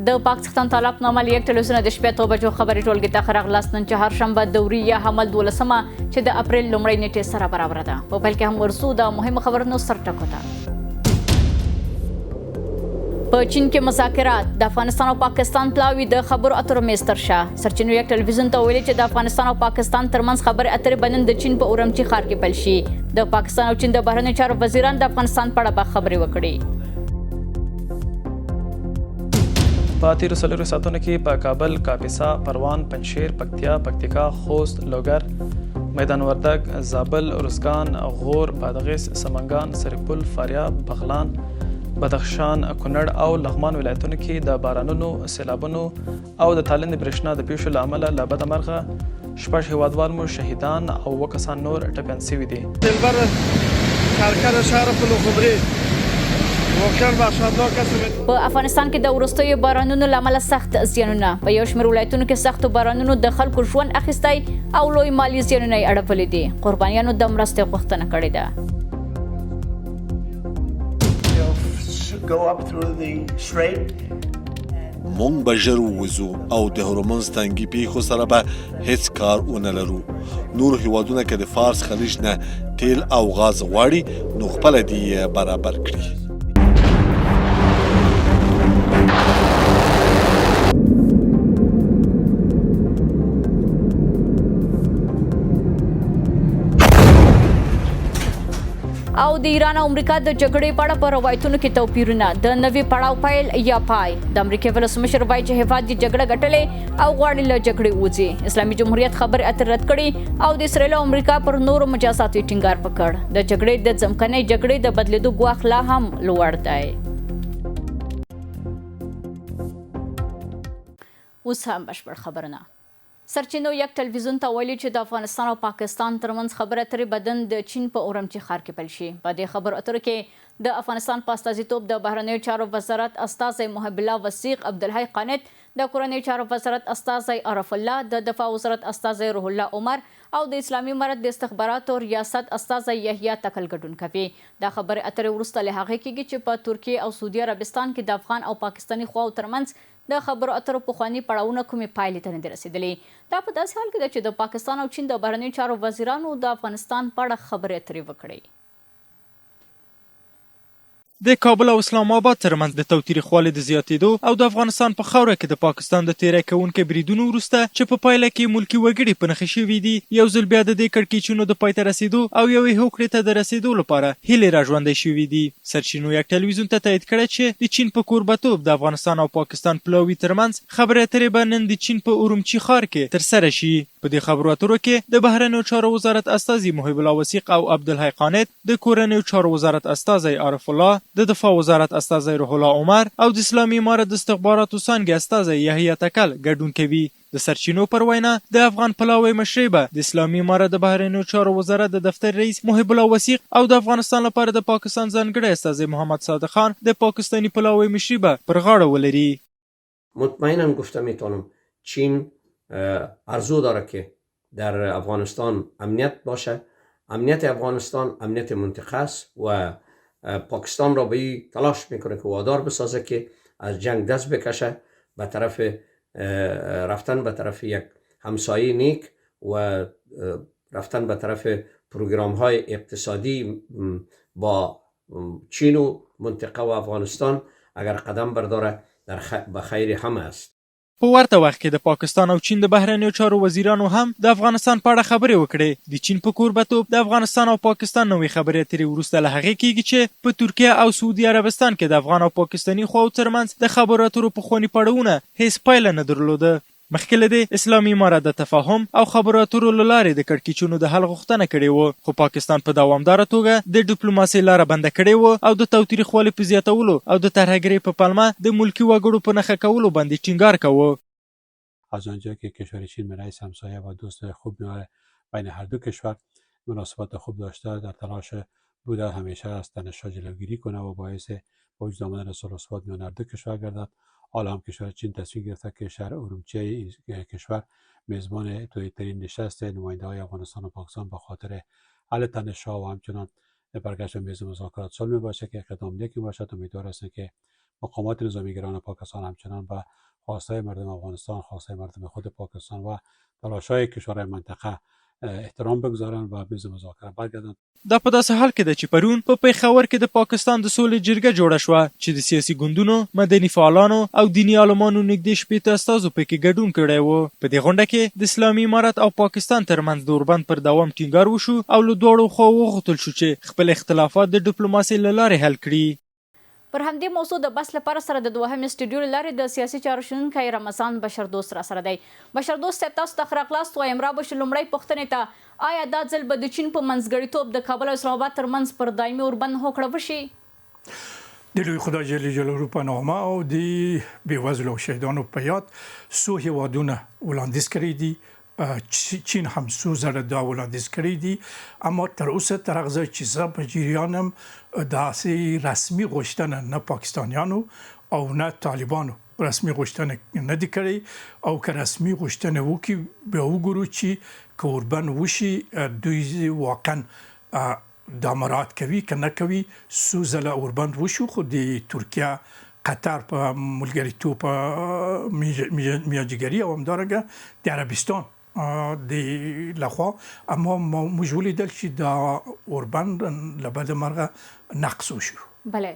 د پاک څښتن تعالی په نامه له یک ټلویزیونه د شپې 8 بجو خبري ټولګې ته ښه راغلاست. نن چهارشنبه د وري یا حمل 12مه چې د اپریل لومړۍ نیټې سره برابره ده. په پیل کې هم ورسو د مهمو خبرونو سرټکو ته. په چین کې مذاکرات، د افغانستان او پاکستان پلاوي د خبرو اترو میز تر شا. سرچینو یک ټلویزیون ته ویلي چې د افغانستان او پاکستان ترمنځ خبرې اترې به نن د چین په اورمچي ښار کې پیل شي. د پاکستان او چین د بهرنیو چارو وزیران د افغانستان په اړه به خبرې وکړي. په تیرو 4 ساعتونو کې په کابل، کاپیسا، پروان، پنجشیر، پکتیا، پکتیکا، خوست، لوګر، میدان وردګ، زابل، ارزګان، غور، بادغیس، سمنګان، سرپل، فاریاب، بغلان، بدخشان، کونړ او لغمان ولایتونو کې د بارانونو، سیلابونو او د تالندې برېښنا د پیښو له امله له بده مرغه 6 هیوادوال مو شهیدان او 7 کسان نور ټپیان شوي دي. دلبر کارکر شهر پلخمري واقعا وحشتناک است. په افغانستان کې د وروستیو بارانونو له امله سخت زیانونه. په یو شمېر ولایتونو کې سختو بارانونو د خلکو ژوند اخیستی او لوی مالي زیانونه یې اړولي دي. قربانیانو د مرستې غوښتنه کړې ده. مونږ به ژر ووځو او د هرمز تنګي پیښو سره به هیڅ کار ونه لرو. نور هیوادونه که د فارس خلیج نه تیل او غاز غواړي نو خپله دې یې برابر کړي. او د ایران او امریکا د جګړې په اړه په روایتونو کې توپیرونه، د نوي پړاو پیل یا پای. د امریکې ولسمشر وایي چې هیواد یې جګړه ګټلې او غواړي له جګړې ووځي. اسلامي جمهوریت خبرې اترې رد کړي او د اسرائیل او امریکا پر نورو مجازاتو یې ټینګار وکړ. د جګړې د ځمکنۍ جګړې د بدلېدو ګواښ لا هم لوړ دی. اوس هم بشپړ خبرونه. سرچینو یک ټلویزیون ته ویلي چې د افغانستان او پاکستان ترمنځ خبرې اترې به نن د چین په اورمچي ښار کې پیل شي. په دې خبرو اترو کې د افغانستان په استازیتوب د بهرنیو چارو وزارت استازی محب الله وثیق، عبدالحی قانت، د کورنیو چارو وزارت استازی عرف الله، د دفاع وزارت استازی روح الله عمر او د اسلامي امارت د استخباراتو ریاست استازی یحیی تکل ګډون کوي. دا خبرې اترې وروسته له هغې کېږي چې په ترکیې او سعودي عربستان کې د افغان او پاکستاني خواو ترمنځ د خبرو اترو پخواني پړاوونه کومې پایلې ته نه دي رسېدلي. دا په داسې حال کې ده چې د پاکستان او چین د بهرنیو چارو وزیرانو د افغانستان په اړه خبرې اترې وکړې. د کابل او اسلام آباد ترمنځ د تاوتریخوالي د زیاتېدو او د افغانستان په خاوره کې د پاکستان د تیری کوونکي بریدونو وروسته چې په پایله کې ملکي وګړي په نښه شوي دي، یو ځل بیا د دې کړکېچونو د پای ته رسېدو او یوې هوکړې ته د رسېدو لپاره هیلې راژوندۍ شوي دي. سرچینو یک ټلویزیون ته تایید کړه چې د چین په کوربتوب د افغانستان او پاکستان پلاوي ترمنځ خبرې اترې به نن د چین په اورومچي ښار کې ترسره شي. په دې خبرو اترو کې د بهرنیو چارو وزارت استازي محب الله وثیق او عبدالحی قانت، د کورنیو چارو وزارت استازی عارف الله، د دفاع وزارت استازی روح الله عمر او د اسلامي امارت د استخباراتو څانګې استازی یحیی تکل ګډون کوي. د سرچینو پر وینا، د افغان پلاوی مشرۍ به د اسلامي امارت د بهرنیو چارو وزارت د دفتر رئیس محب الله وثیق او د افغانستان لپاره د پاکستان ځانګړی استازی محمد صادق خان د پاکستاني پلاوی مشري به پر غاړه ولري. مطمئنا گفته میتونم چین ارزو داره که در افغانستان امنیت باشه. امنیت افغانستان امنیت منطقه است و پاکستان را به این تلاش میکنه که وادار بسازه که از جنگ دست بکشه، به طرف رفتن به طرف یک همسایه نیک و رفتن به طرف پروگرام های اقتصادی با چین و منطقه و افغانستان اگر قدم برداره در به خیر همه است. په ورته وخت کې د پاکستان او چین د بهرنیو چارو وزیرانو هم د افغانستان په اړه خبرې وکړې. د چین په کوربتوب د افغانستان او پاکستان نوې خبرې اترې وروسته له هغې کېږي چې په ترکیه او سعودي عربستان کې د افغان او پاکستاني خواو ترمنځ د خبرو اترو پخواني پړاوونه هېڅ پایله نه درلوده. مخکې له دې اسلامي امارت د تفاهم او خبرو اترو له لارې د کړکېچونو د حل غوښتنه کړې وه، خو پاکستان په دوامداره توګه د ډیپلوماسۍ لاره بنده کړې وه او د تاوتریخوالي په زیاتولو او د ترهګرۍ په پلمه د ملکي وګړو په نښه کولو باندې ټینګار کاوه. از آنجا که کشور چین من حیث همسایه و دوست خوب بین هر دو کشور مناسبات خوب داشته، در تلاش بوده همیشه از تنش‌ها جلوگیری کنه و باعث به وجود آمدن صلح و ثبات میان هر دو کشور گردد. حالا هم کشور چین تصمیم گرفته که شهر ارومچی این کشور میزبان ابتدایی‌ترین نشست نماینده‌های افغانستان و پاکستان به خاطر حل تنش‌ها و همچنان برگشت به میز مذاکرات صلح میباشد که اقدام نیکی باشد. امیدوار هستیم که مقامات نظامیگران پاکستان همچنان به خواستای مردم افغانستان، خواستای مردم خود پاکستان و تلاش‌های کشورهای منطقه احترام بگذارند و میز مذاکره برگردند. دا په داسې حال کې ده چې پرون په پېښور کې د پاکستان د سولې جرګه جوړه شوه چې د سیاسي ګوندونو، مدني فعالانو او دیني عالمانو نږدې 60 استازو پکې ګډون کړی و. په دې غونډه کې د اسلامي امارت او پاکستان ترمنځ د اوربند پر دوام ټینګار وشو او له دواړو خواوو وغوښتل شو چې خپل اختلافات د ډیپلوماسۍ له لارې حل کړي. پر همدې موضوع د بحث لپاره سره د دوهمې سټډیو له لارې د سیاسي چارو شنونکی رمضان بشردوست راسره دی. بشردوست صاحب تاسو ته ښه راغلاست وایم. را به شو لومړی پوښتنې ته، آیا دا ځل به د چین په منځګړیتوب د کابل او اسلام آباد ترمنځ پر دایمي اوربند هوکړه وشي؟ د لوی خدای جل جلاله په نامه او د بېوزلو او شهیدانو په یاد څو هېوادونه وړاندیز کړی دی، چین هم څو ځله دا وړاندیز کړی دی، اما تر اوسه تر هغه ځایه چې زه په جریان یم داسې رسمي غوښتنه نه پاکستانیانو او نه طالبانو رسمي غوښتنه نه دی کړی او که رسمي غوښتنه وکړي بیا وګورو چې که اوربند وشي دوی واقعا دا مراعات کوي که نه کوي. څو ځله اوربند وشو خو د ترکیه قطر په ملګریتوب په میانجیګري او همدارنګه د عربستان د لخوا، اما موږ ولیدل چې دا اوربند له بده مرغه نقض وشو. بله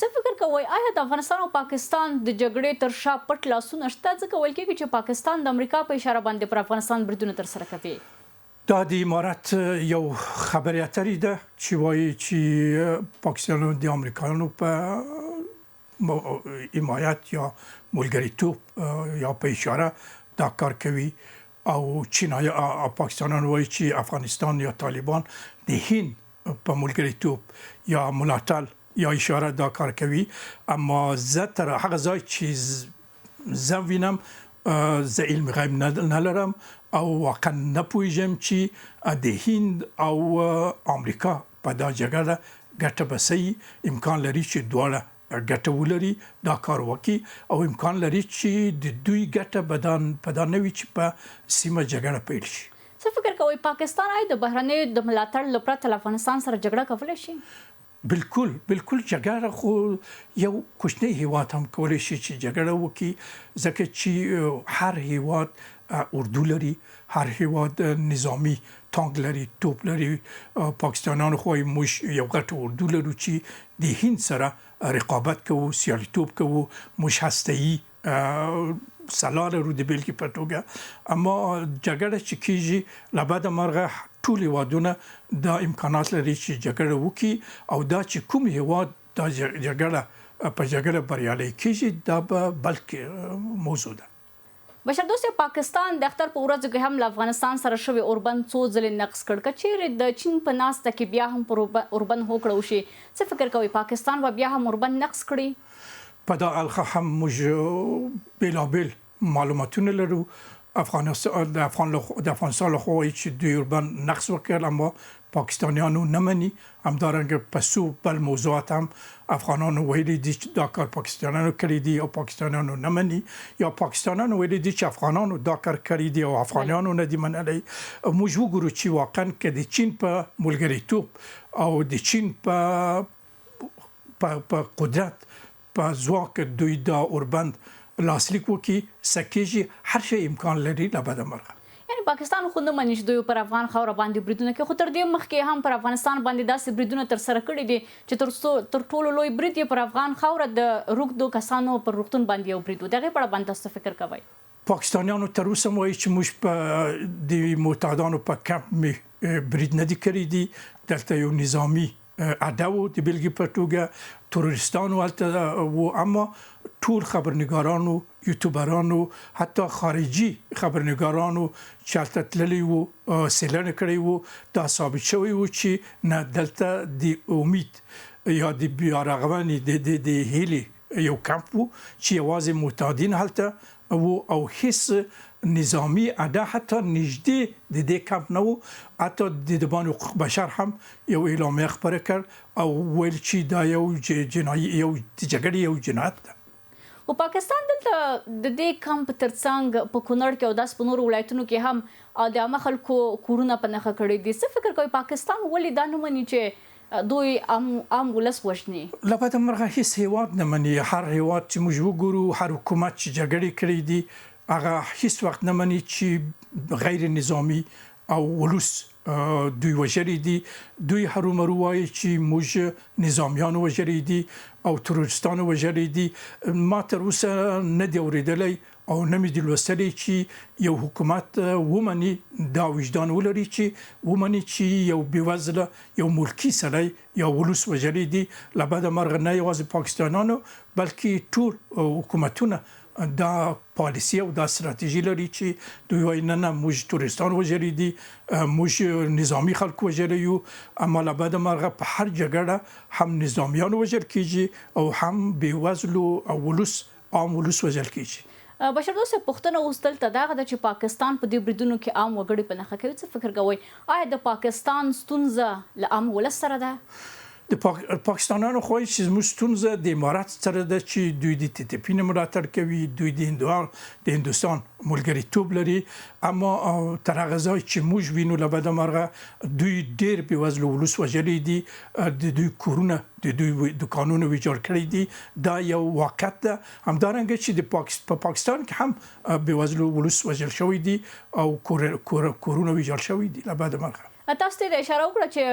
څه فکر کوئ، آیا د افغانستان او پاکستان د جګړې تر شا پټ لاسونه شته؟ ځکه ویل کېږي چې پاکستان د امریکا په اشاره باندې پر افغانستان بریدونه ترسره کوي. دا د امارت یو خبرې اترې ده چې وایي چې پاکستانیانو د امریکایانو په حمایت یا ملګریتوب یا په اشاره دا کار کوي او چینای او پاکستانیان وایي چې افغانستان یا طالبان د هند په ملګریتوب یا ملاتړ یا اشاره دا کار کوي. اما زه تر هغه ځای چې زه وینم زه علم غیب نه لرم او واقعا نه پوهیږم چې د هند او امریکا په دا جګړه ګټه به څه وي. امکان لري چې دواړه ګټه ولري دا کار وکړي او امکان لري چې د دوی ګټه به دا په دا نه وي چې په سیمه جګړه پیل شي. څه فکر کوئ، پاکستان آیا د بهرنیو د ملاتړ له پرته له افغانستان سره جګړه کولی شي؟ بالکل بالکل، جګړه خو یو کوچنی هیواد هم کولی شي چې جګړه وکړي، ځکه چې هر هیواد اردو لري، هر هیواد نظامی تانک لري، توپ لري. پاکستانیانو خو وایي موږ یو غټ اردو لرو چې د هند سره رقابت کوو، سیالیتوب کوو، موږ هستهیي سلاح لرو د بیلګې په توګه. اما جګړه چې کیږي له بده مرغه ټول هیوادونه دا امکانات لري چې جګړه وکړي او دا چې کوم هیواد دا جګړه په جګړه بریالی کیږي دا به بلکې موضوع ده. بشردوست صاحب، پاکستان د اختر په ورځو کې هم له افغانستان سره شوی اوربند څو ځلې نقض کړ. که چیرې د چین په ناسته کې بیا هم پر اوربند هوکړه وشي، څه فکر کوئ پاکستان به بیا هم اوربند نقض کړي؟ په دا اړخ هم موږ بېلابېل معلوماتونه لرو. افغانستان د افغان د افغانستان له خوا وایي چې دوی اوربند نقض وکړ اما پاکستانیانو نه مني. همدارنګه په څو بل موضوعات هم افغانانو ویلي دي چې دا کار پاکستانیانو کړی دی او پاکستانیانو نه مني، یا پاکستانیانو ویلي دي چې افغانانو دا کار کړی دی او افغانانو نه دی منلی. موږ وګورو چې واقعا که د چین په ملګریتوب او د چین په په قدرت په ځواک دوی دا اوربند لاسلیک وکړي څه کیږي، هر شی امکان لري له بده مرغه. یعنی پاکستان خو نه مني چې دوی پر افغان خاوره باندې بریدونه کوي، خو تر دې مخکې هم پر افغانستان باندې داسې بریدونه ترسره کړي دي چې تر څو تر ټولو لوی برید یې پر افغان خاوره د روږدو کسانو پر روغتون باندې یو برید و. د هغې په اړه باندې تاسو څه فکر کوئ؟ پاکستانیانو تر اوسه هم وایي چې موږ په د معتادانو په کمپ می برید نه دی کړی دی، دلته یو نظامی اډه وو د بیلګې په توګه تروریستانو هلته وو، اما ټول خبرنګارانو، یوټیوبرانو، حتی خارجي خبرنګارانو چې هلته تللی وو څېړنه کړی وو، دا ثابت شوی وو چې نه دلته د امید یا د بیا رغونې د هیلې یو کمپ وو چې یوازې معتادین هلته وو او هیڅ نظامی اډه حتی نږدې د دې کمپ نه وو. حتی د دبان حقوق بشر هم یو اعلامیه خپره کړ او ویل چې دا یو جنایي یو د جګړې یو جنایت ده. خو پاکستان دلته د دې کمپ ترڅنګ په کونړ کې او داسې په نورو ولایتونو کې هم د عامه خلکو کورونه په نښه کړي دي. څه فکر کوئ پاکستان ولې دا نه مني چې دوی عام عام ولس وژني؟ له بده مرغه هیڅ هیواد نه مني، هر هیواد چې موږ وګورو، هر حکومت چې جګړې کړې دي، هغه هیڅ وخت نه مني چې غیر نظامي او ولس دوی وژلي دي. دوی هرومرو وایي چې موږ نظامیان وژلي دي او تروریستان وژلي دي. ما تر اوسه نه دی اوریدلی او نه مې دي لوستلي چې یو حکومت ومني، دا وجدان ولري چې ومني چې یو بېوزله، یو ملکي سړی یا ولس وژلی دي. له بده مرغه نه یوازې پاکستانیانو بلکې ټول حکومتونه دا پالیسي او دا ستراتیژي لري چې دوی وایي نه نه، موږ تروریستان وژلي دي، موږ نظامي خلک وژلي یو. اما له بده مرغه په هر جګړه هم نظامیان وژل کیږي او هم بېوزلو او ولس، عام ولس وژل کیږي. بشردوست صاحب، پوښتنه اوس دلته دغه ده چې پاکستان په دې بریدونو کې عام وګړي په نښه کوي، څه فکر کوئ، آیا د پاکستان ستونزه له عام ولس سره ده؟ د پاکستانیانو خو وایي چې زموږ ستونزه د امارت سره ده چې دوی د ټي ټي پي نه ملاتړ کوي، دوی د هندوان د هندوستان ملګریتوب لري. اما تر هغه ځای چې موږ وینو، له بده مرغه دوی ډیر بېوزله ولس وژلی دي، د دوی کورونه، د دوی دکانونه ویجاړ کړي دي. دا یو واقعیت ده. همدارنګه چې د په پاکستان کې هم بېوزلو ولس وژل شوی دي او کورونه ویجاړ شوي دي له بده مرغه. تاسو ته اشاره وکړه چې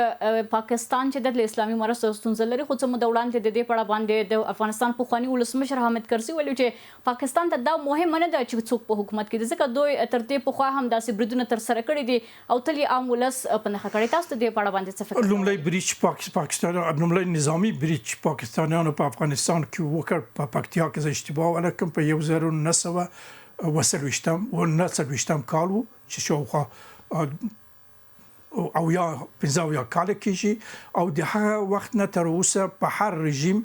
پاکستان چې د اسلامي امارت سره ستونزه لري، خو څه موده وړاندې د دې په اړه باندې د افغانستان پخواني ولسمشر حامد کرزي ویلي چې پاکستان ته دا مهمه نه ده چې څوک په حکومت کې دي، ځکه دوی تر دې پخوا هم داسې بریدونه ترسره کړي دي او تل یې عام ولس په نښه کړی. تاسو د دې په اړه باندې څه فکر کوئ؟ لومړی برید چې پاکستان، لومړی نظامي برید چې پاکستانیانو په افغانستان کې وکړ، په پکتیا کې، زه اشتباه ونه کړم، په 1949 کال و چې شاوخوا او یا 75 کال کېږي، او د هغه وخت نه تر اوسه په هر رژیم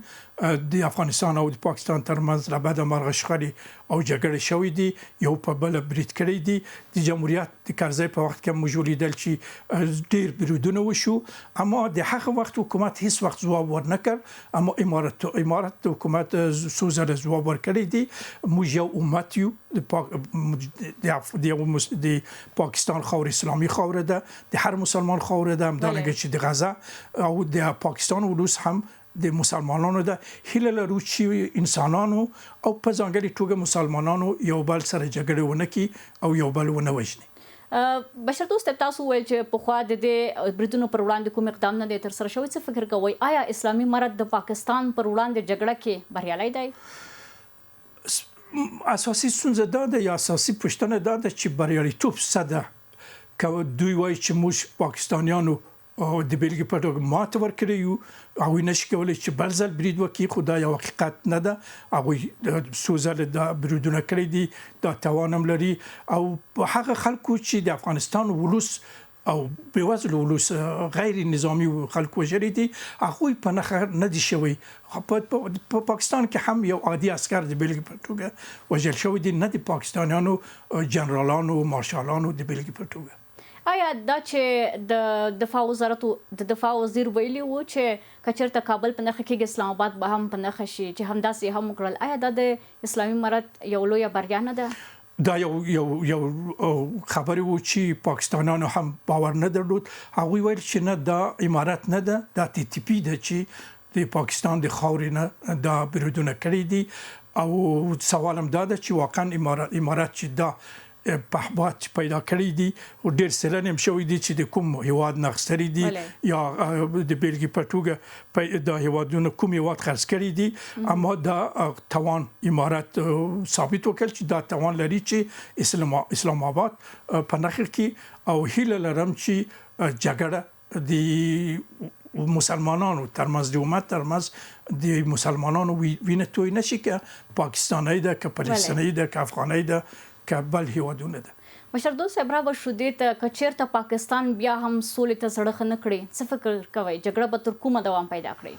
د افغانستان او د پاکستان ترمنځ له بده مرغه شخړې او جګړې شوې دي، یو په بل برید کړی دي. د جمهوریت د کرزی په وخت کې موږ ولیدل چې ډیر بریدونه وشو، اما د هغه وخت حکومت هیڅ وخت ځواب ورنکړ. اما امارت حکومت څو ځله ځواب ورکړی دی. موږ یو امت یو، د پاکستان خاوره اسلامي خاوره ده، د هر مسلمان خاوره ده، همدارنګه چې د غزه او د پاکستان ولس هم د مسلمانانو ده. هیله لرو چې انسانانو او په ځانګړي توګه مسلمانانو یو بل سره جګړې ونه کړي او یو بل ونه وژني. بشر دوست، تاسو وویل چې پخوا د دې بریدونو پر وړاندې کوم اقدام نه دی ترسره شوی. څه فکر کوئ، آیا اسلامي امارت د پاکستان پر وړاندې جګړه کې بریالی دی؟ اساسي ستونزه دا ده یا اساسي پوښتنه دا ده چې بریالیتوب څه ده؟ که دوی وایي چې موږ پاکستانیانو د بېلګې په ډول ماته ورکړی یو، هغوی نشي کولی چې بل ځل برید وکړي، خو دا یو حقیقت نه ده. هغوی څو ځله دا بریدونه کړي دي، دا توان هم لري، او هغه خلکو چې د افغانستان ولس او بېوزلو ولس، غیر نظامي خلک وژلي دي، هغوی په نښه نه دي شوی. په پاکستان کې هم یو عادي عسکر د بېلګې په توګه وژل شوی دی، نه د پاکستانیانو جنرالانو، مارشالانو د بېلګې په توګه. آیا دا چې د دفاع وزارت، د دفاع وزیر ویلي وو چې که چېرته کابل په نښه کېږي، اسلام اباد به هم په نښه شي، چې همداسې هم وکړل، آیا دا د اسلامي امارت یو لویه بریا نه ده؟ دا یو یو یو خبرې وو چې پاکستانیانو هم باور نه درلود. هغوی ویل چې نه، دا امارت نه ده، دا ټي ټي پي ده چې د پاکستان د خاورې نه دا بریدونه کړي دي. او سوال هم دا ده چې واقعا امارت چې دا پهباد چې پیدا کړی دي، او ډیر سلنې هم شوي دي چې د کوم هیواد نه اخیستلي دي، یا د بېلګې په توګه دا هیوادونه کوم هیواد خرڅ کړي دي. اما دا توان امارت ثابت وکړ چې دا توان لري چې اسلام آباد په نښه کړي، او هیله لرم چې جګړه د مسلمانانو ترمنځ، د امت ترمنځ، د مسلمانانو وینه توی نشي، که پاکستاني ده، که فلسطیني ده، که افغاني ده، که بل هیوادونه ده. بشردوست صاحب، را به شو دې ته، که چېرته پاکستان بیا هم سولې ته زړه ښه نه کړي، څه فکر کوئ، جګړه به تر کومه دوام پیدا کړي؟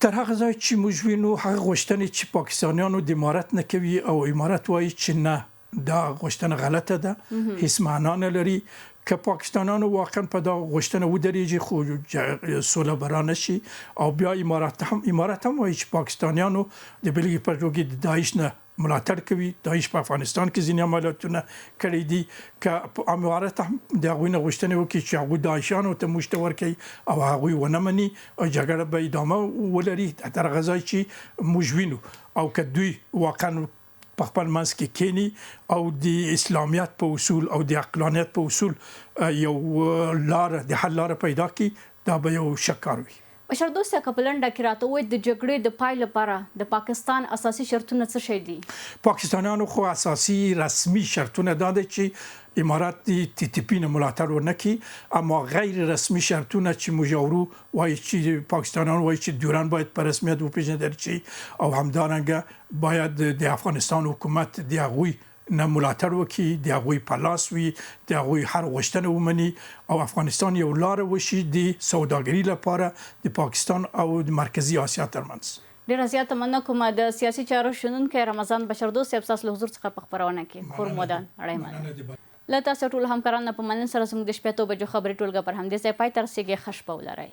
تر هغه ځای چې موږ وینو، هغه غوښتنې چې پاکستانیانو د امارت نه کوي او امارت وایي چې نه، دا غوښتنه غلطه ده، هیڅ معنا نه لري. که پاکستانیانو واقعا په دا غوښتنه ودرېږي، خو سوله به را نه شي. او بیا امارت هم وایي چې پاکستانیانو د بېلګې په توګه د داعش نه ملاتړ کوي. داعش په افغانستان کې ځینې عملیاتونه کړي دي. که امارت هم د هغوی نه غوښتنه وکړي چې هغوی داعشیانو ته موږ ته ورکوي او هغوی ونه مني، جګړه به ادامه ولري تر هغه ځای چې موږ وینو. او که دوی واقعا په خپل منځ کې کینی او د اسلامیت په اصول او د عقلانیت په اصول یو لار د حل لاره پیدا کړي، دا به یو ښه کار وي. بشردوست که په لنډه کې راته ووایې د جګړې د پای لپاره د پاکستان اساسي شرطونه څه شی دي؟ پاکستانیانو خو اساسي رسمي شرطونه دا دی چې امارات د ټي ټي پي نه ملاتړ ونه کړي، اما غیر رسمي شرطونه چې موږ اورو وایي چې پاکستانیان وایي چې ډیورنډ باید په رسمیت وپیژندل شي او همدارنګه باید د افغانستان حکومت د هغوی نه ملاتړ وکړي، د هغوی په لاس وي، د هغوی هر غوښتنه ومني او افغانستان یو لاره وشي د سوداګري لپاره د پاکستان او د مرکزي اسیا ترمنځ. ډیره زیاته مننه کوم د سیاسي چارو شنونکی رمضان بشردوست صاحب ستاسو له حضور څخه په خپرونه کې. کور مو ودان، نړۍ مننه. له تاسو ټولو همکارانو نه په مننې سره زموږ د شپېتو بجو خبري ټولګه پر همدې ځای پای ته رسیږي. ښه شپه ولرئ.